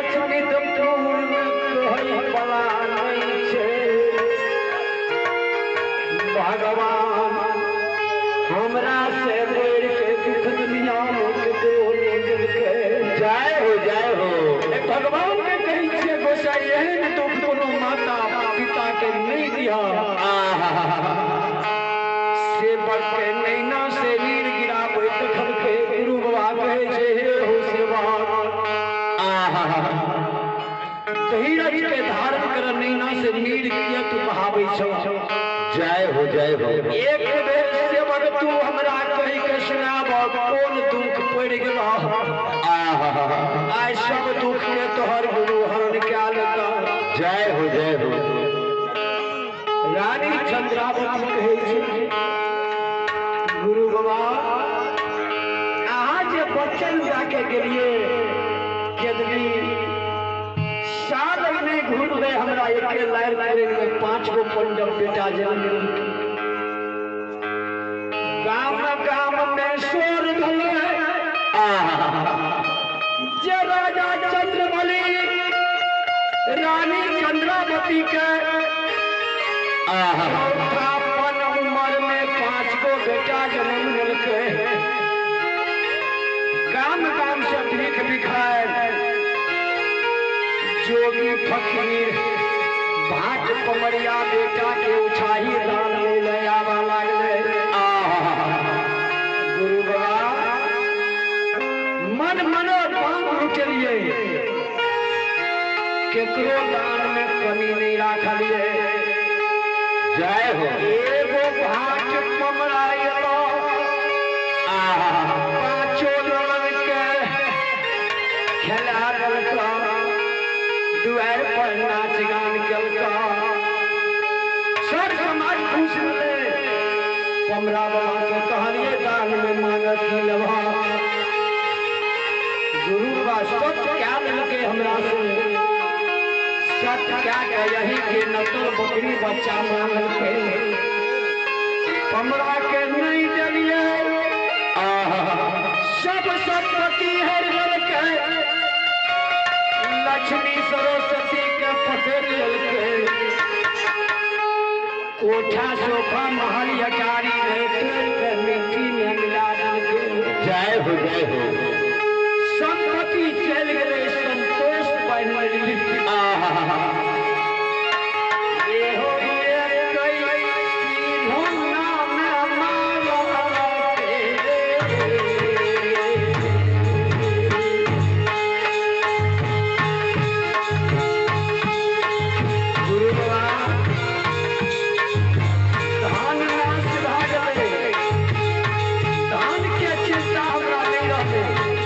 लक्ष्मी तपुर में कहै वाला नहीं छे। भगवान हमरा से बढ़ के दुख दुनिया में ककरो नहीं देलकै। जय हो जय हो। भगवान के कहै छियै गोसाई एहन दुख कोनो माता पिता के नहीं दिया। सेवक के नैना से नीर गिराबै देखलकै। गुरु बाबा कहै छै हे हो सेवक, धीरज के धारण कर नैना से नीर किया तू बहाबै छौ। जय हो जय हो। एक बेर सेवक तू हमरा कहि के सुनाब कोन दुख पड़ि गेल। आइ सब दुख के तोहर गुरु हरण कए लेता। जय हो जय हो। रानी चंद्रावती कहै छै गुरु बाबा अहाँ जे वचन दए के गेलियै यदि साल नहि घुरलै हमरा एके लारि में 5 गो पंडव बेटा जन्म। गाम गाम में शोर भेलै जे राजा चंद्रबली रानी चंद्रावती के चौथापन उम्र में 5 गो बेटा जन्म लेलकै। गाम गाम से भीख भिखार जोगी फकीर भाट पमरिया बेटा के उछाही दान में ले आवा लागले। गुरु बाबा मन मनो दान लुटेलिए, केकरो दान में कमी नहीं राखलिए। जय हो। एगो भाट पमरा एलो पांचों ललन के खेला देलका, दुआर पर नाच गान केलका, सब समाज खुश भेलै। पमरा बाबा के कहलिए दान में मांगत की लेबह। गुरु बाबा सत्य क्या लेलकै हमरा से, सत्य क्या के यही के नतल बकरी बच्चा मांगलकै, पमरा के नहीं देलिए। सब संपत्ति हर लेलकै, लक्ष्मी सरस्वती के पकड़ लेलकै। कोठा सोफा महल अटारी रहे तोड़ के मिट्टी में मिला देलकै। जय हो जय हो। संपत्ति चलि गेलै, संतोष बनि गेलै। धान नाश भए गेलै, धान के चिंता हमरा नहीं रहलै।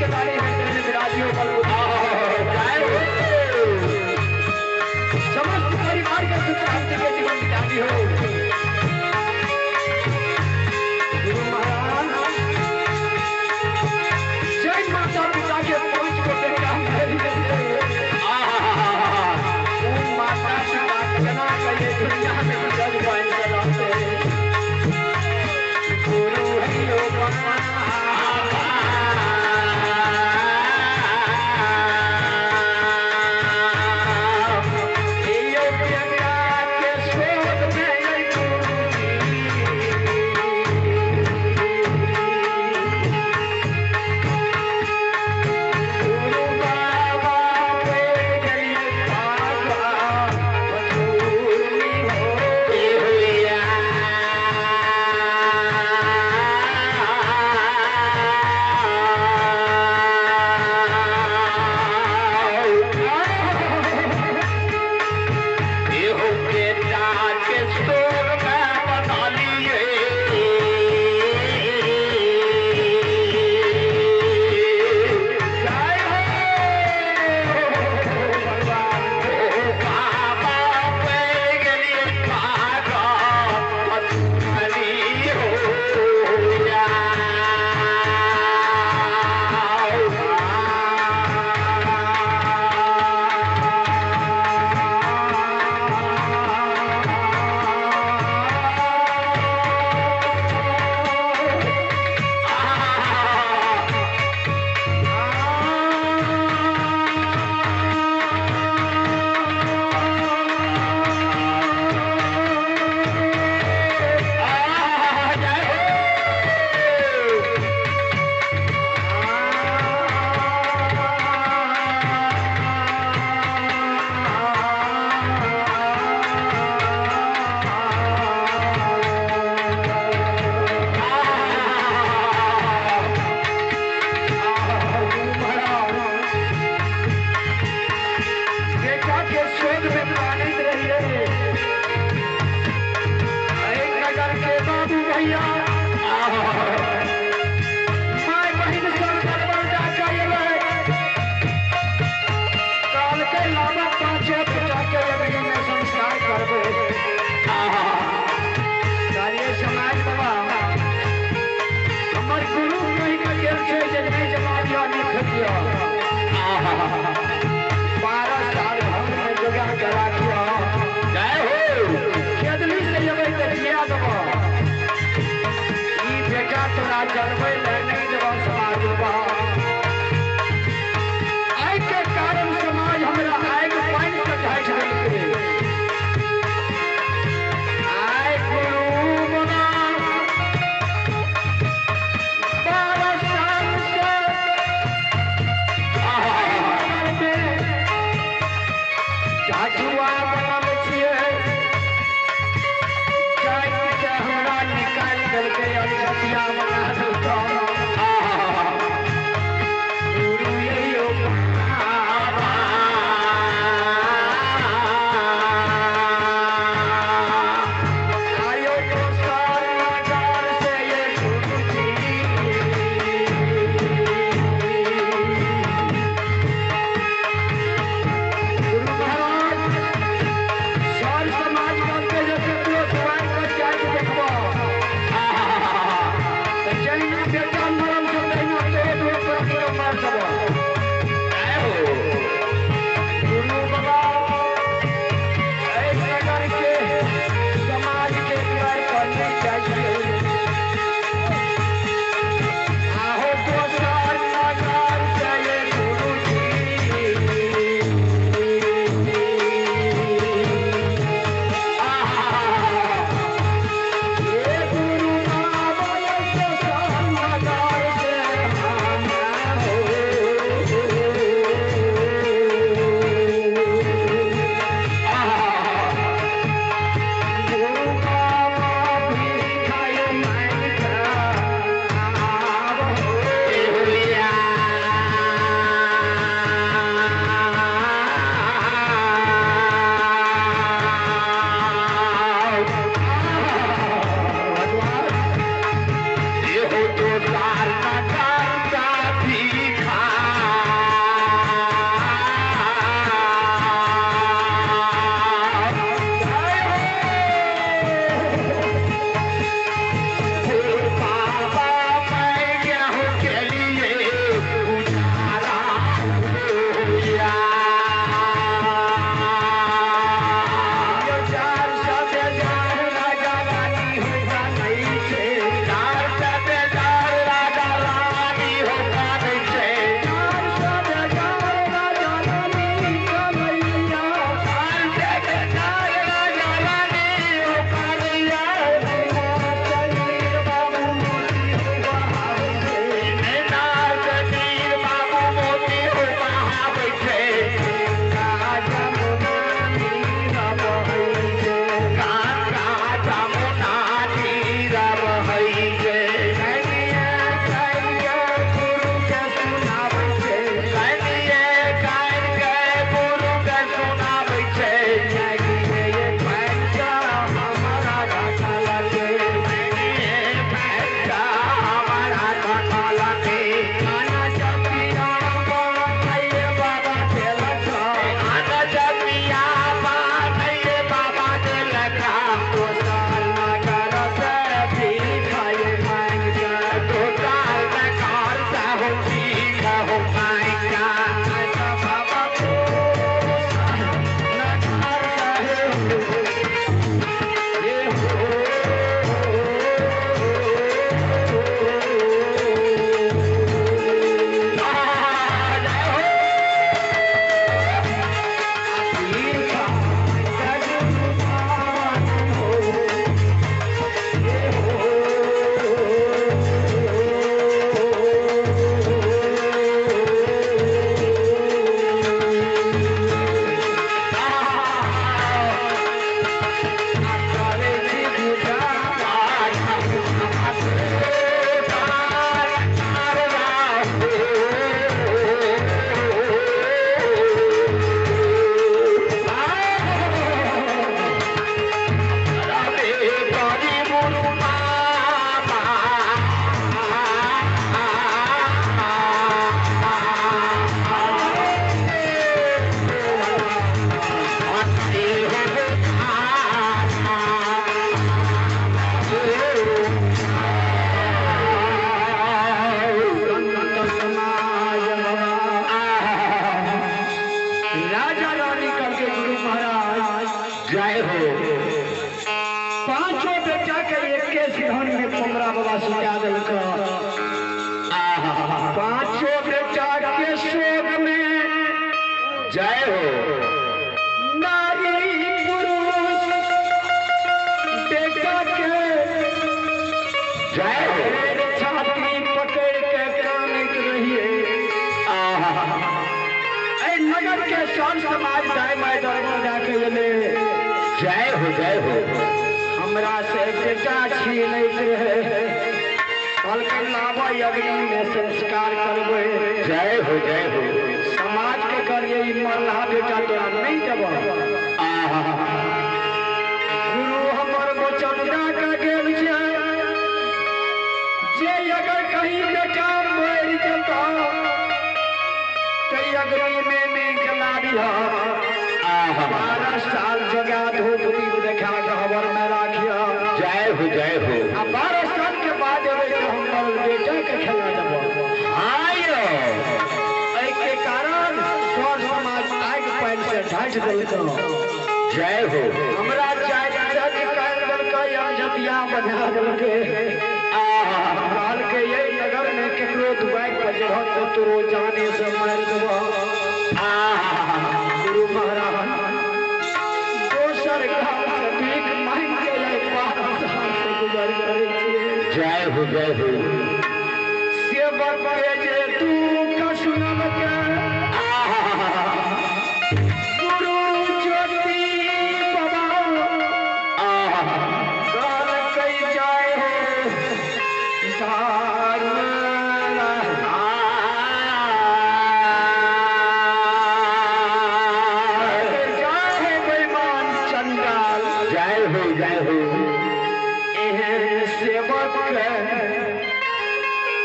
के लाली है तेरे विराजियो बल। जय हो। समस्त परिवार के सुख शांति के जीवन बितावी हो। गुरु महाराज जय माता पिता के पांच को बेटा माता पिता जना कहिए दुनिया में जग बन चलाते गुरु हरिओ 12 साल घर में जोगा के राखियो। जय हो। खेदली से अबै तऽ जिया देबो। ई बेटा तोरा जलबै लए नहि देबो समाज बाबा। आइ के कारण समाज हमरा आगि पानि से ढाकि देलकै। आइ गुरु मना 12 साल से देलक। पांचों बेटा के शोक में जय हो। नारी पुरुष बेटा के जय हो। छाती पकड़ के कानैत रहिए। नगर के सब समाज दाय my दरबार जाके एले। जय हो जय हो। हमरा से बेटा छीनैत रहे, कहलकै लाबऽ अग्नि में संस्कार करबै। जय हो जय हो। समाज के करिए ई मरलहा बेटा तोरा नहीं देबऽ। गुरु हमर वचन दऽ के गेल छै जे अगर कहीं बेटा मरि जेतऽ तऽ अग्नि में नहीं जला दिह। 12 साल जगा धूप दीप देखा के हवर में राखिह। जय हो जय हो। आ 12 साल के बाद एबै तऽ हम मरल बेटा के खेला देबऽ। एहि के कारण सर समाज आगि पानि से ढाँटि देलकै। जय हो। हमरा चारि निकालि देलकै, अमजतिया बना देलकै। कहलकै एहि नगर में केकरो दुआरि पर जेबह तऽ तोरो जाने से मारि देबह। गुरु महाराज दोसर गाँव से भीख मांगि के 12 साल से गुजर करै छियै। जय हो जय हो। सेवक के जे दुःख सुनलकै गुरु ज्योति बाबा कहलकै जय हो जय हो बेईमान चंडाल। जय हो जय हो। एहन सेवक के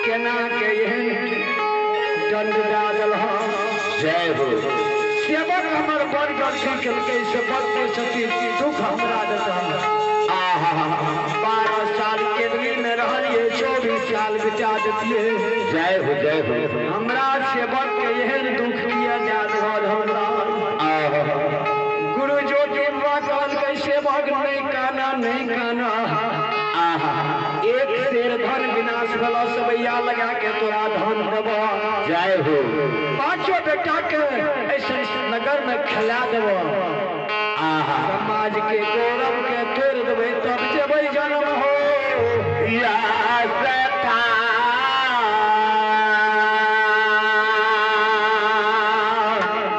केना के एहन दंड दऽ देलह। जय हो। सेवक हमर बड़ गलती केलकै, सेवक के सती दुख हमरा देलक। 12 साल केदली में रहलिए, 24 साल बिता देतिए। जय हो जय हो। हमरा सेवक के एहन दुख किया दए देलह हमरा। गुरु ज्योति बाबा कहलकै सेवक नहीं काना नहीं काना। एक शेर धन विनाश भेल, सबैया लगा के तोरा धन देबह। जय हो। पांचों बेटा के ऐसे नगर में खिला देबह। समाज के गौरव के तोड़ देबै तब जेबै जन्म हो। या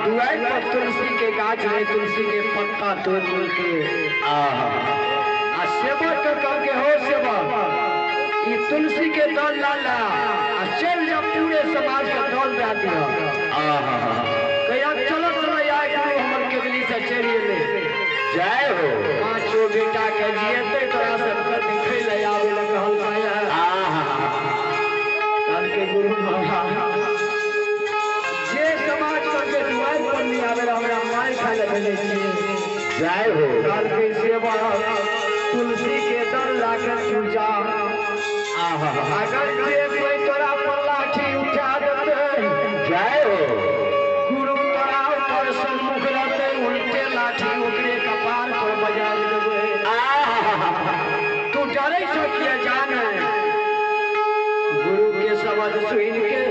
दुआरि पर तुलसी के गाछ रहे, तुलसी के पत्ता तोड़ तोड़ के आ सेवक के कहलकै हो सेवक ई तुलसी के दल ला ला आ चल जा पूरे समाज के दल दए दिह। कहिया चलो समय आय गुरु हमर केदली से चलि एलै। जय हो। पांचों बेटा के जियते तोरा सबके देखै लए आबै लए कहलकै। कहलकै गुरु महाराज जे समाज करके दुआरि पर नहि आबै लए हमरा मारि खाय लए भेजै छियै। जय हो। कहलकै सेवक तुलसी के दल ला के तू जा, अगर जे कोई तोरा पर लाठी उठा देतै जय हो। गुरु तोरा ऊपर सम्मुख रहतै, उल्टे लाठी ओकरे कपार पर बजा देबै। तू डरै छौ किया जाने। गुरु के शब्द सुन के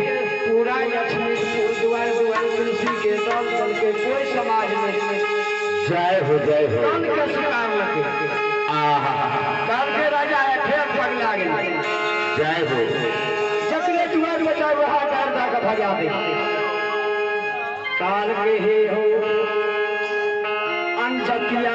पूरा लक्ष्मीपुर दुआर दुआर तुलसी के दल दल के कोई समाज नहीं। जय हो जय हो। दल के स्वीकार लगे। कहलकै राजा है फेर पगला गेल। जय हो। जकरे दुआर बचाए वहाँ डर दऽ के भगा दे। कहलकै हे हो अनजतिया